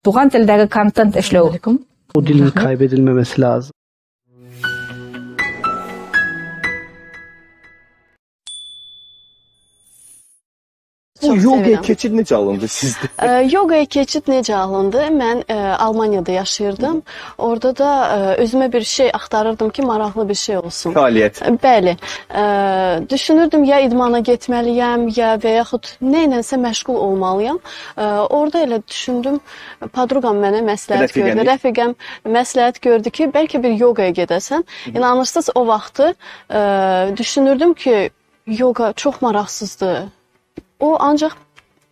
Туган телдәге контент эшләү. O dilin kaybedilmemesi lazım. Bu Çox yogaya sevirəm. keçid necə alındı sizdə? Yogaya keçid necə alındı? Mən Almaniyada yaşayırdım. Orada da özümə bir şey axtarırdım ki, maraqlı bir şey olsun. Fəaliyyət. Bəli. Düşünürdüm ya idmana getməliyəm, ya və yaxud nə ilənsə məşğul olmalıyam. Orada elə düşündüm, podruqam mənə məsləhət gördü. Rəfiqəniz? Rəfiqəm məsləhət gördü ki, bəlkə bir yogaya gedəsən. İnanırsınız, o vaxtı düşünürdüm ki, yoga çox maraqsızdır. O ancaq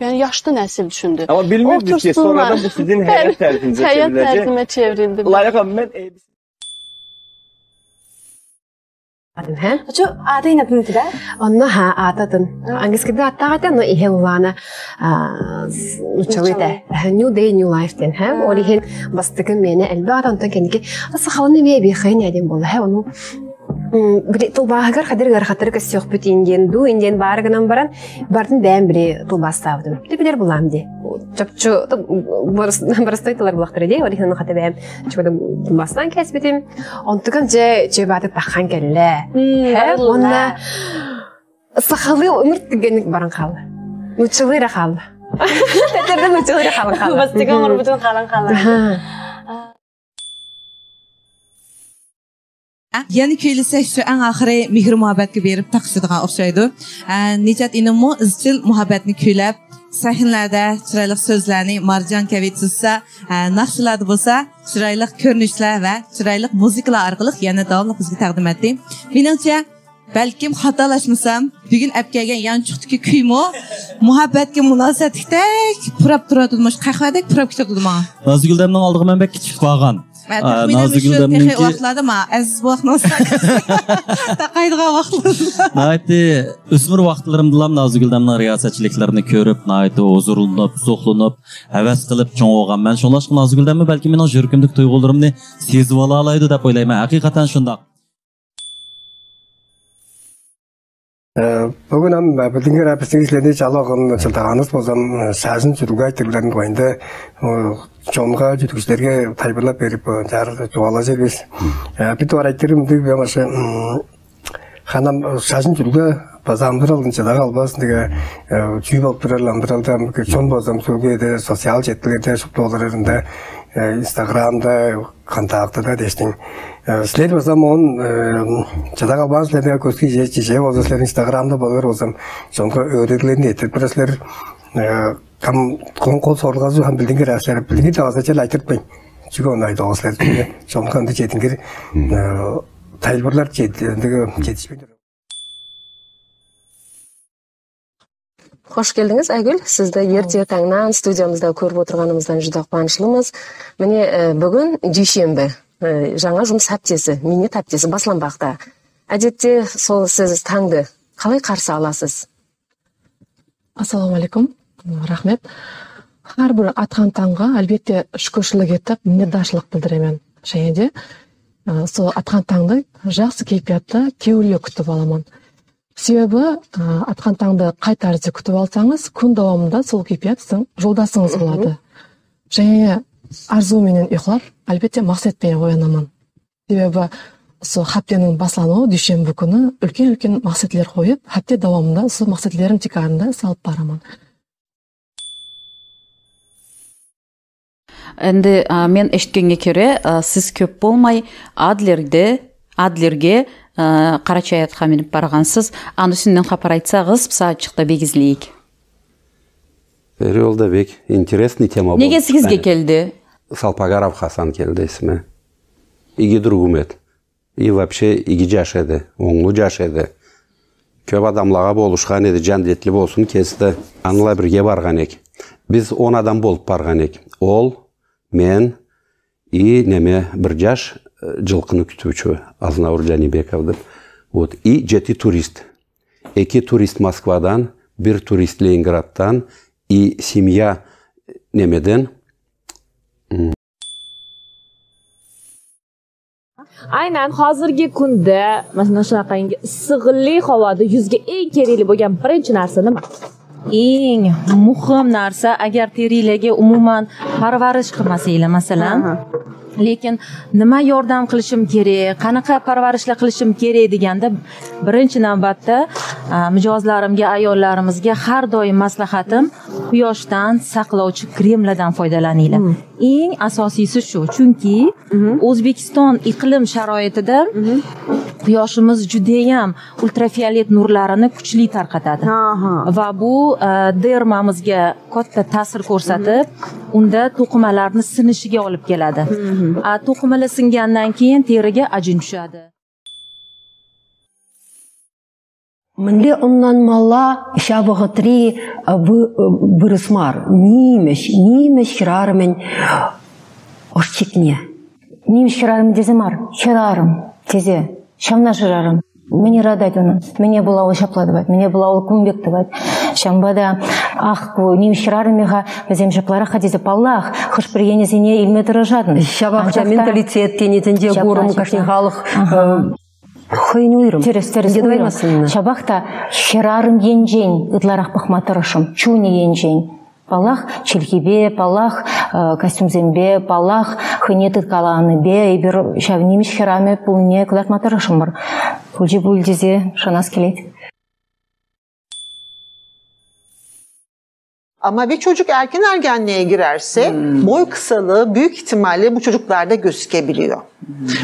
yaşlı nəsil üçündür. Amma bilmirdik ki, Otursunlar. sonradan bu sizin həyat tərzinizə Həyat çevriləcək. tərzimə çevrildi. Layiq xanım, mən Şu аты инатын да? Онна ха ататын. Английскийде аттагата, но ихе улана учалыта. New day, new life ден, ха? Ол ихен бастыгын мени элбе атан кеники сахалны ме би хайн яден болду, ха? Ону били тулбаагар хадыр гархатыр кесёк бүт инден ду инден барыгынан баран бардын бәм били тулбастабдым. Тепелер булам ди. Чопчу барыстой тылар булактыр ди. Ол ихен хата бәм чөдө тулбастан кесбитим. Онтуган же чөбаты таххан келле. Хэ, онна сахалы өмүр тигенник баран калды. Учылыра калды. Тетерден учылыра калды калды. Бастыган урбутун калан калды. Yana kuylasa shu eng oxiri mehr muhabbatga berib taqishadigan o'xshaydi. Nijot inimmi izchil muhabbatni kuylab, sahnalarda chiroyli so'zlarni marjon kabi tuzsa, naqshlarda bo'lsa, chiroyli ko'rinishlar va chiroyli muzikalar orqali yana davomli bizga taqdim etdi. Meningcha, balkim xatolashmasam, bugun olib kelgan yanchuqdagi kuymi muhabbatga munosabatdek purab turadi, qahvadek purab ketadi ma. Nazgul damning oldiga men bek kichik qolgan. Ben tahminen Nazgul şu damninki texi vaqtlarda ma, aziz bu vaqtni taqaydigan vaqtlarda. Nahayati o'smir vaqtlarimda Nazgul damning riyosatchiliklarni ko'rib, nahayati huzurlanib, zo'qlanib, havas qilib cho'ng bo'lgan. Men shunlashqa Nazgul damni balki mening yuragimdagi tuyg'ularimni sezib ola oladi deb o'ylayman. Haqiqatan shundoq. Бүгін ам білдіңгер әпістің ислеріне жалағын жылдағаныз болсам, сәзін жүруге айтырларын қойынды, жонға жүткішілерге тайбырлап беріп, жар жуала жербіз. Бит бар айтырым деп, ямашы, ханам сәзін жүруге базамдыр алдын жылағы албасын деге, жүйіп алып тұрар, ламдыр алды, жон болсам сөге де, социал жеткілерде, шұптоларында, Инстаграмда, Контактыда дестин. Силер болсам, он жада калбан силерге көзгө же болсо силер Инстаграмда болор болсам, жонго өйрөтүлөрүн этип бир силер кам кол соргазу һәм билдиңгер әсәр билдиңгер дагы чел айтыртпай. Чүгө оны айтып силер жонго ынды жетиңгер тайлбырлар жетишпей. Қош келдіңіз, Айгүл. Сізді ерте таңнан студиямызда көріп отырғанымыздан жүдә қуаныштымыз. Міне, бүгін дүйшенбі, жаңа жұмыс аптесі, минет аптесі басланбақта. Әдетте сол сіз таңды қалай қарсы аласыз? Ассаламу алейкум. Рахмет. Әрбір атқан таңға әлбетте шүкіршілік етіп, миннетдаршылық білдіремін. Және де сол атқан таңды жақсы кейпиятта кеуілі күтіп аламын. Себебі атқан таңды қай тәрізде күтіп алсаңыз, күн давамында сол кейпият сіздің жолдасыңыз болады. Және арзуменен ұйықтап, әлбетте мақсатпен оянамын. Себебі сол хаптенің баслануы дүйшенбі күні үлкен-үлкен мақсатлер қойып, хапте давамында сол мақсатлерім тикарында салып барамын. Енді мен ешіткенге кере, сіз көп болмай Адлерге Қарачаятқа мініп барғансыз. Аны үстінен хабар айтсағыз, саатчықта бегізлейік. Бері ол да бек интересный тема Неге болды. сізге келді? Салпагаров Хасан келді исми. Иги другумет. И вообще иги жаш edi, оңлу жаш edi. Көп адамлаға болушқан edi, жандетли болсын кесті. Анла бірге барған ек. Біз 10 адам болып барған ек. Ол, мен, и неме бір жаш жылқыны күтүүчү Азнаур Жанибеков деп. Вот. И 7 турист. 2 турист Москвадан, 1 турист Ленинградтан и семья немеден. Aynan hozirgi kunda, masalan, shunaqangi issig'li havoda yuzga eng kerakli bo'lgan birinchi narsa nima? Eng muhim narsa, agar terilarga umuman parvarish qilmasanglar, masalan, lekin nima yordam qilishim kerak, qanaqa parvarishlar qilishim kerak deganda, birinchi navbatda mijozlarimga, ayollarimizga har doim maslahatim: quyoshdan saqlovchi kremlardan foydalaninglar. Eng asosiysi shu, chunki O'zbekiston iqlim sharoitida quyoshimiz judayam ultrafiolet nurlarini kuchli tarqatadi va bu dermamizga katta ta'sir ko'rsatib, unda to'qimalarni sinishiga olib keladi. To'qimalar singandan keyin teriga ajin tushadi. Мӗнле ӑнланмалла ҫав вӑхӑтри вырӑс мар, нимӗҫ, нимӗҫ хӗрарӑмӗн ӑш-чикне. Нимӗҫ хӗрарӑмӗ тесе мар, хӗрарӑм тесе ҫавна шырарӑм. Мӗн ыратать унӑн? Мӗне пула вӑл ҫапла тӑвать, мӗне пула вӑл кун пек тӑвать. Ҫавӑнпа та, ах, ку нимӗҫ хӗрарӑмӗ-ха, вӗсем ҫапларах-ха тесе, паллах, хӑш-пӗр енӗсене илме тӑрӑшатӑн. Ҫавах та менталитет тени тӗнче курӑм, кашни халӑх хӑйӗн уйрӑм. Тӗрӗс, тӗрӗс уйрӑм. Ҫапах та хӗрарӑм енчен ытларах пӑхма тӑрӑшӑм, чунӗ енчен. Паллах, чӗлхипе, паллах, костюмсемпе, паллах, хӑйне тыткаланипе эпир ҫав нимӗҫ хӗрарӑмӗ пулнине кӑтартма тӑрӑшрӑмӑр. Пулчӗ пуль тесе шанас килет. Ama bir çocuk erken ergenliğe girerse boy kısalığı büyük ihtimalle bu çocuklarda gözükebiliyor.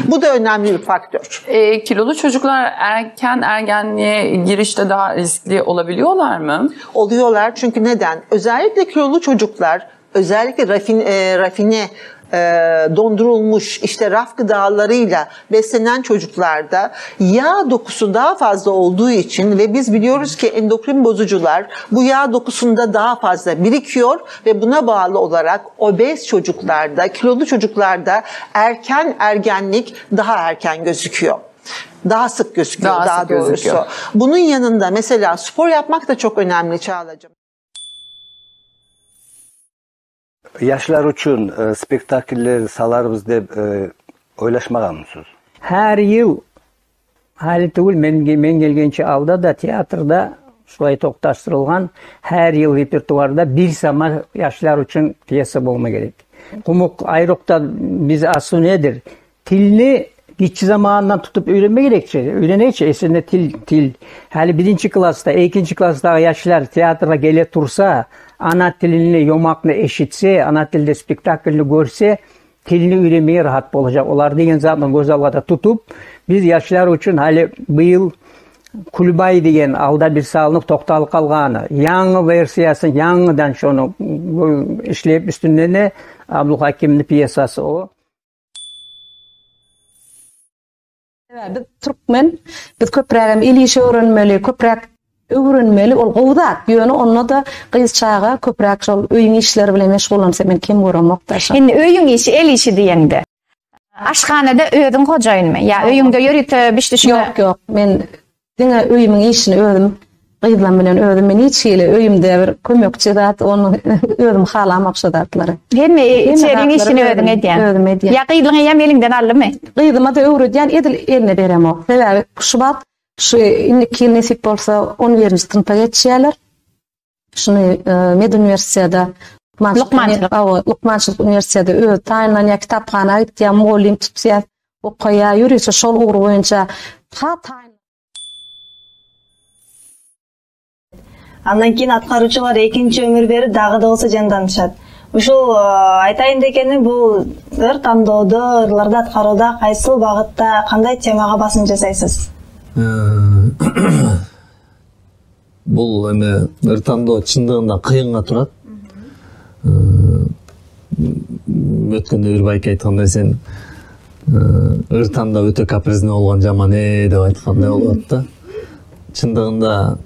Bu da önemli bir faktör. Kilolu çocuklar erken ergenliğe girişte daha riskli olabiliyorlar mı? Oluyorlar çünkü neden? Özellikle kilolu çocuklar, özellikle rafine dondurulmuş işte raf gıdalarıyla beslenen çocuklarda yağ dokusu daha fazla olduğu için ve biz biliyoruz ki endokrin bozucular bu yağ dokusunda daha fazla birikiyor ve buna bağlı olarak obez çocuklarda, kilolu çocuklarda erken ergenlik daha erken gözüküyor. Daha sık gözüküyor, daha doğrusu. Gözüküyor. Bunun yanında mesela spor yapmak da çok önemli Çağla'cığım. Yaşlar uchun spektakller salarmız dep oylaşmağanmısız? Her yıl hali tugul men kelgençe alda da teatrda şulay toqtaştırılğan her yıl repertuarda bir sama yaşlar uchun pyesa bolma kerek. Qumuk ayruqta biz aslı nedir? Tilni geççi zamanından tutup öğrenme gerekçe. Öğrenekçe esinde til. Hali birinci klasta, ikinci klasta yaşlar teatrga gele tursa, ana tilini yomakны eşitse, ana tilde spektaklini görse, tilini öğrenmeye rahat olacak. Olar degen zatны göz algada tutup, biz yaşlar uchun hali bıyıl Kulbay degen alda bir salınıp toqtalıp qalğanı, yañı versiyası, yañıdan şonu işlep üstünden Abdulhakim'nin piyesası o. Biz türkmen, biz köprägem el işi öwrenmeli, köpräk öwrenmeli, ol gowy zat. Ýöne onda da gyz çaga köpräk şol öýüň işleri bilen meşgullansa men kem göremok-da şony. Indi öýüň işi, el işi diýeňde. Aşhanada özüň hojaýynmy? Ýa öýüňde ýörite bişdüşme? Ýok, ýok. Men diňe öýümiň işini özüm gyzlam bilen özüm men hiç hili öýümde bir kömekçi zat ony özüm halamok şo zatlary. Hemme içeriň işini özüň edýäň. Özüm edýän. Ýa gyzyň eýýäm eliňden aldymy? Gyzyma-da öwredýän edil eline beremok. Sebäbi şu wagt şu indiki ýyl nesip bolsa on birinji synpa geçýärler. Şuny med uniwersitete Lukmançylyk. Hawa, lukmançylyk uniwersitete özi taýynlanýar, kitaphana gitýär, mugallym tutýar, okaýar, ýörite şol ugry boýunça ha taýyn Андан кийин аткаруучулар экинчи өмүр берип дагы да болсо жанданышат. Ушул айтайын дегеним, бул ыр тандоодо, ырларды аткарууда кайсыл багытта, кандай темага басым жасайсыз? Бул эме ыр тандоо чындыгында кыйынга турат. Өткөндө бир байке айткандай, сен ыр тандап өтө капризный болгон жаман деп айткандай болуп атат да. Чындыгында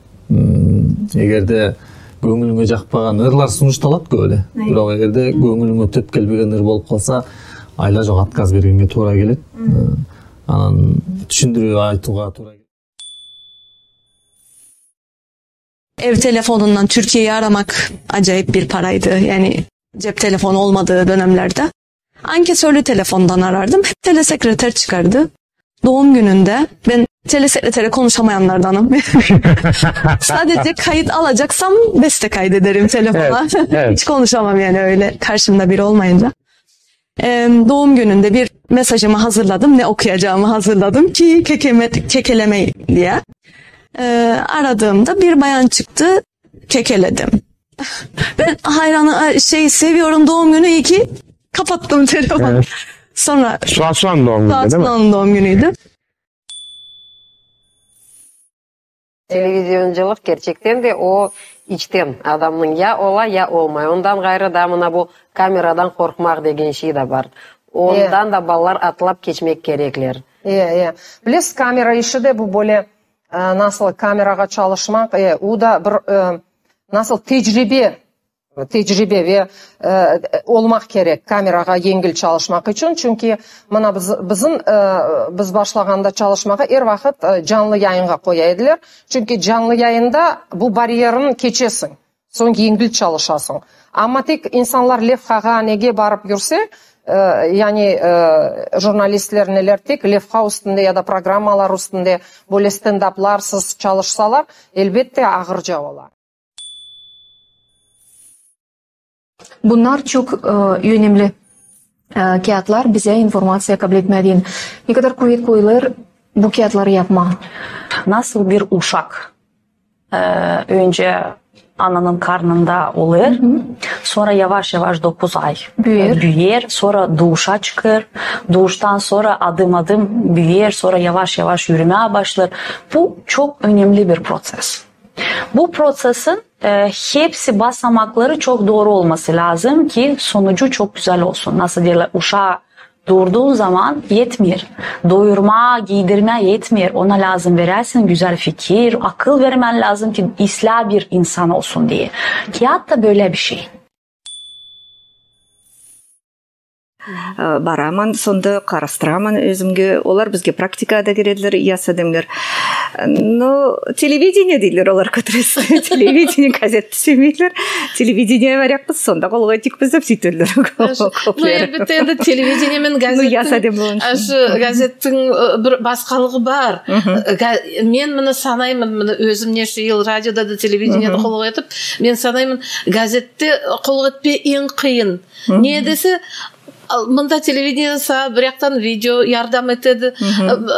эгерде көңүлүңө жакпаган ырлар сунушталат көп эле. Бирок эгерде көңүлүңө төп келбеген ыр болуп калса, айла жок отказ бергенге туура келет. Анан түшүндүрүү айтууга туура келет. Ev telefonundan Türkiye'yi aramak acayip bir paraydı. Yani cep telefonu olmadığı dönemlerde. Ankesörlü telefondan arardım. Hep telesekreter çıkardı. Doğum gününde ben Telesekretere konuşamayanlardanım. Sadece kayıt alacaksam beste kaydederim telefona. Evet, evet. Hiç konuşamam yani öyle karşımda biri olmayınca. Doğum gününde bir mesajımı hazırladım. Ne okuyacağımı hazırladım ki kekeme, kekeleme diye. Aradığımda bir bayan çıktı. Kekeledim. Ben hayranı şey seviyorum doğum günü iyi ki kapattım telefonu. Evet. Sonra Suat Suan doğum günü Suat değil mi? Suan'ın doğum günüydü. Televizyoncılıq kerçekten de o içten adamnıñ ya ola, ya olmay. Ondan ğayrı da mına bu kameradan qorqmaq degen şey da bar. Ondan da balalar atlap keçmek kerekler. E, e. Bilesiz, kamera işi de bu böyle, nasıl kamerağa çalışmaq, e, u da bir, nasıl tecribe, tecribe ve olmaq kerek kamerağa yengil çalışmaq içün, çünki mına biz, bizim, biz başlağanda çalışmağa er vaqıt canlı yayınğa qoya ediler, çünki canlı yayında bu baryerin keçesiñ, soñ yengil çalışasıñ. Amma tek insanlar levhağa, nege barıp yürse, yani jurnalistler, neler tek levha üstünde ya da programmalar üstünde böyle stendaplarsız çalışsalar, elbette ağırca ola. Bunlar çoq önemli kâğıtlar, bize informatsiya qabul etmediğin. Ne qadar quvet qoyulır bu kâğıtları yapma? Nasıl bir uşaq önce ananıñ qarnında olur, sonra yavaş-yavaş doquz ay büyür, sonra duşa çıqır, duştan sonra adım-adım büyür, sonra yavaş-yavaş yürümeye başlar. Bu çoq önemli bir protsess. Bu protsessin hepsi basamaqları çoq doğru olması lâzim ki, sonucu çoq güzel olsun. Nasıl derler, uşağı doğurduğun zaman yetmir, doyurma, giydirme yetmir, ona lâzim verersin güzel fikir, aqıl vermen lâzim ki, islâ bir insan olsun diye. Kâğıt da böyle bir şey. Бараман, сонда қарастыраман өзімге. Олар бізге практика да кереділер, яс адамдар. Но телевидение дейлер олар көтересі. Телевидение газетті сүймейлер. Телевидение баряқпыз, сонда қолға тикпіз деп сөйтелер. Ну, әлбетте енді телевидение мен газеттің, газеттің бір басқалығы бар. Мен мұны санаймын, мұны өзім неше жыл радиода да телевидениеде қолға етіп, мен санаймын, газетте қолға етпе ең қиын. Не десе, мында телевидение бір жақтан видео ярдам етеді,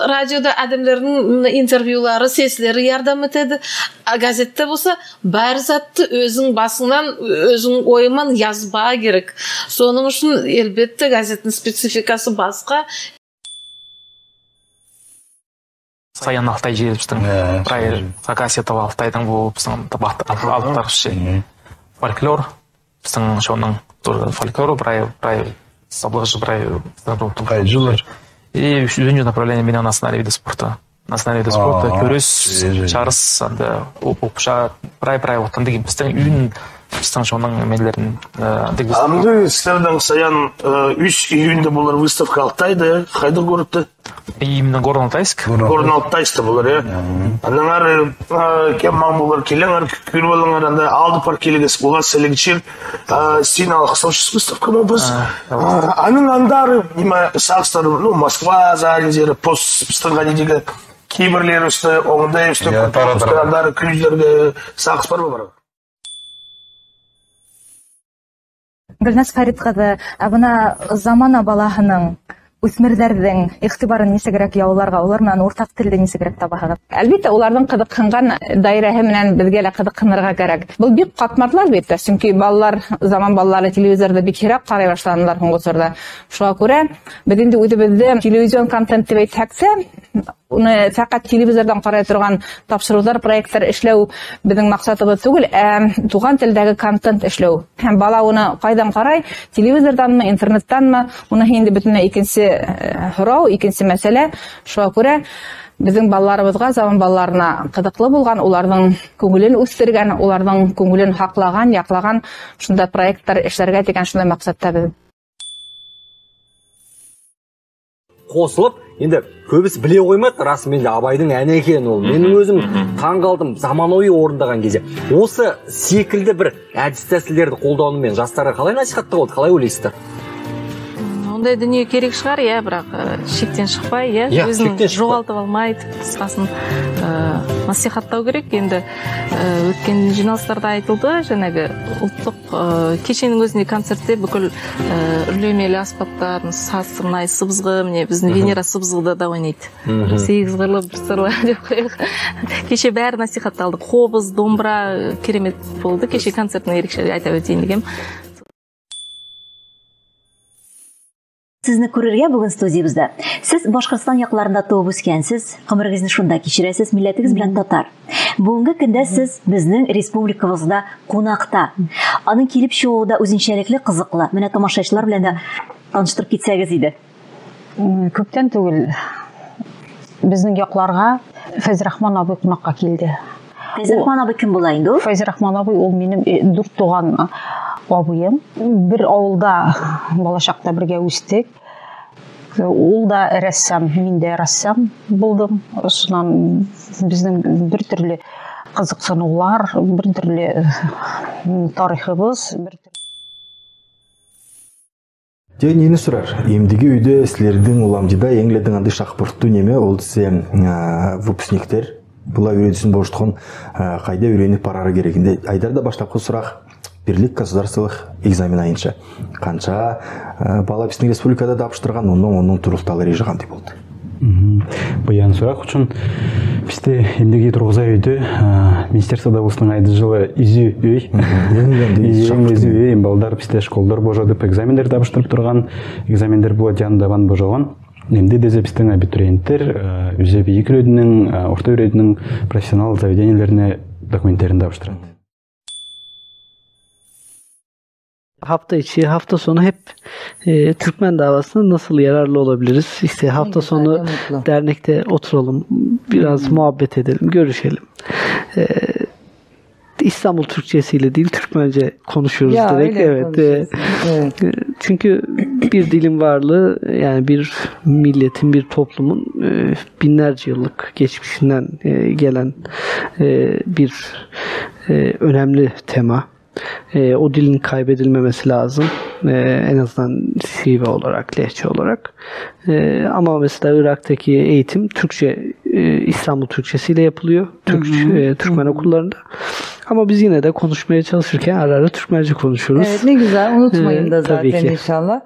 радиода адамдардың интервьюлары, сеслері ярдам етеді, а газетте болса бәр затты өзің басыңнан, өзің ойыңмен жазба керек. Соның үшін әлбетте газеттің спецификасы басқа. Саян Алтай жері біздің бір Хакасия Алтайдың бұл біздің алыптар фольклор, біздің соның фольклору бір саблыжы бір и үшінші направление менен национальный виды спорта. Национальный виды спорта көріс, жарыс, анда оқуша бір оттан деген біздің үйін біздің соның нелерін. Амды сіздердің Саян 3 июньде болар выставка Алтайда, қайда городта? Именно Горно-Алтайск. Горно-Алтайскта болар, иә. Андан ары кем маң болар, келеңер, күр болыңар, анда алды парк келегес болар, селекчир, сен алқысаушыз выставка ма біз? Анын андары, неме, сақстар, ну, Москва, залезері, пост пыстырға недегі кейбірлері үсті, оңдай үсті, андары күйлерге сақс бар ма бар? Гөлназ Фәрит ҡыҙы, ә бына замана балаһының, үҫмерҙәрҙең иғтибарын нисегерәк яуларға, улар менән уртаҡ телде нисегерәк табаһығыҙ? Әлбиттә, уларҙың ҡыҙыҡһынған даирәһе менән беҙгә лә ҡыҙыҡһынырға кәрәк. Был бик ҡатмарлы, әлбиттә, сөнки балалар, заман балалары телевизорҙы бик һирәк ҡарай башланылар һуңғы осорҙа. Шуға күрә беҙ инде үҙебеҙҙе телевизион контент тип әйтһәк тә, уны фәҡәт телевизорҙан ҡарай торған тапшырыуҙар, проекттар эшләү беҙҙең маҡсатыбыҙ түгел, ә туған телдәге контент эшләү. Һәм бала уны ҡайҙан ҡарай, телевизорҙанмы, интернеттанмы, уны инде бөтөнләй икенсе һорау, икенсе мәсьәлә. Шуға күрә беҙҙең балаларыбыҙға, заман балаларына ҡыҙыҡлы булған, уларҙың күңелен үҫтергән, уларҙың күңелен һаҡлаған, яҡлаған шундай проекттар эшләргә тигән шундай маҡсатта беҙ. Қосылып, енді көбісі біле қоймайды, расымен де Абайдың әні екен ол. Менің өзім таң қалдым, заманауи орындаған кезде. Осы секілді бір әдіс тәсілдерді қолданумен жастарға қалай насихаттауға болады, қалай ойлайсыздар? Ондай дүние керек шығар, иә, бірақ шектен шықпай, иә, Иә, өзін шектен шықпай. Жоғалтып алмай, қысқасын насихаттау керек. Енді өткен жиналыстарда айтылды, жаңағы ұлттық кешенің өзінде концертте бүкіл үрлемелі аспаптар, саз, сырнай, сыбызғы, міне біздің Венера сыбызғыда да ойнайды. Сегіз қырлы бір сырлы деп қояйық. Кеше бәрі насихатталды. Қобыз, домбыра керемет болды. Кеше концертін ерекше айта өтейін дегенмін. Сезне күрергә бүген студиябездә. Сез Башкортстан якларында туып үскәнсез, гомерегезне шунда кичерәсез, милләтегез белән татар. Бүгенге көндә сез безнең республикабызда кунакта. Аның килеп чыгуы да үзенчәлекле, кызыклы. Менә тамашачылар белән дә таныштырып китсәгез иде. Күптән түгел безнең якларга Фәйзрахман абый кунакка килде. Фәйзрахман абый кем була инде ул? Фәйзрахман абый ул минем дүрт туган абыем. Бер авылда балачакта бергә үстек. Ул да рәссам, мин дә рәссам булдым. Шуннан безнең бер төрле кызыксынулар, бер төрле тарихыбыз, бер Же нени сурар? Эмдиги үйдө силердин уламжыда эң эле андай шакпырттуу неме ол десе, выпускниктер була үйрөнсүн болуштукун кайда үйрөнүп барары керегинде. Айдарда баштапкы сурак бирлик государстволук экзамен айынча. Канча бала биздин республикада тапшырган, онун турукталуу эреже кандай болду? Буян сурак үчүн бизде эмдиги тургуза үйдө министерствода болсун айды жылы изүү үй. Эң изүү үй, балдар бизде школдор божодуп экзамендер тапшырып турган, экзамендер була жандабан божогон. Эмди дезе биздин абитуриенттер үзе бийик үйрөдүнүн, орто үйрөдүнүн профессионал заведениелерине документтерин тапшырат. Hafta içi, hafta sonu hep Türkmen davasına nasıl yararlı olabiliriz? İşte hafta Ne güzel, sonu ne mutlu. dernekte oturalım, biraz muhabbet edelim, görüşelim. İstanbul Türkçesiyle değil, Türkmence konuşuyoruz Ya, direkt. öyle Evet, konuşuyorsun. Evet. Çünkü bir dilin varlığı, yani bir milletin, bir toplumun binlerce yıllık geçmişinden gelen bir önemli tema. O dilin kaybedilmemesi lazım. En azından şive olarak, lehçe olarak. Ama mesela Irak'taki eğitim Türkçe, İstanbul Türkçesiyle yapılıyor. Türkmen okullarında. Ama biz yine de konuşmaya çalışırken ara ara Türkmence konuşuyoruz. Evet, ne güzel. Unutmayın da Tabii zaten ki. inşallah.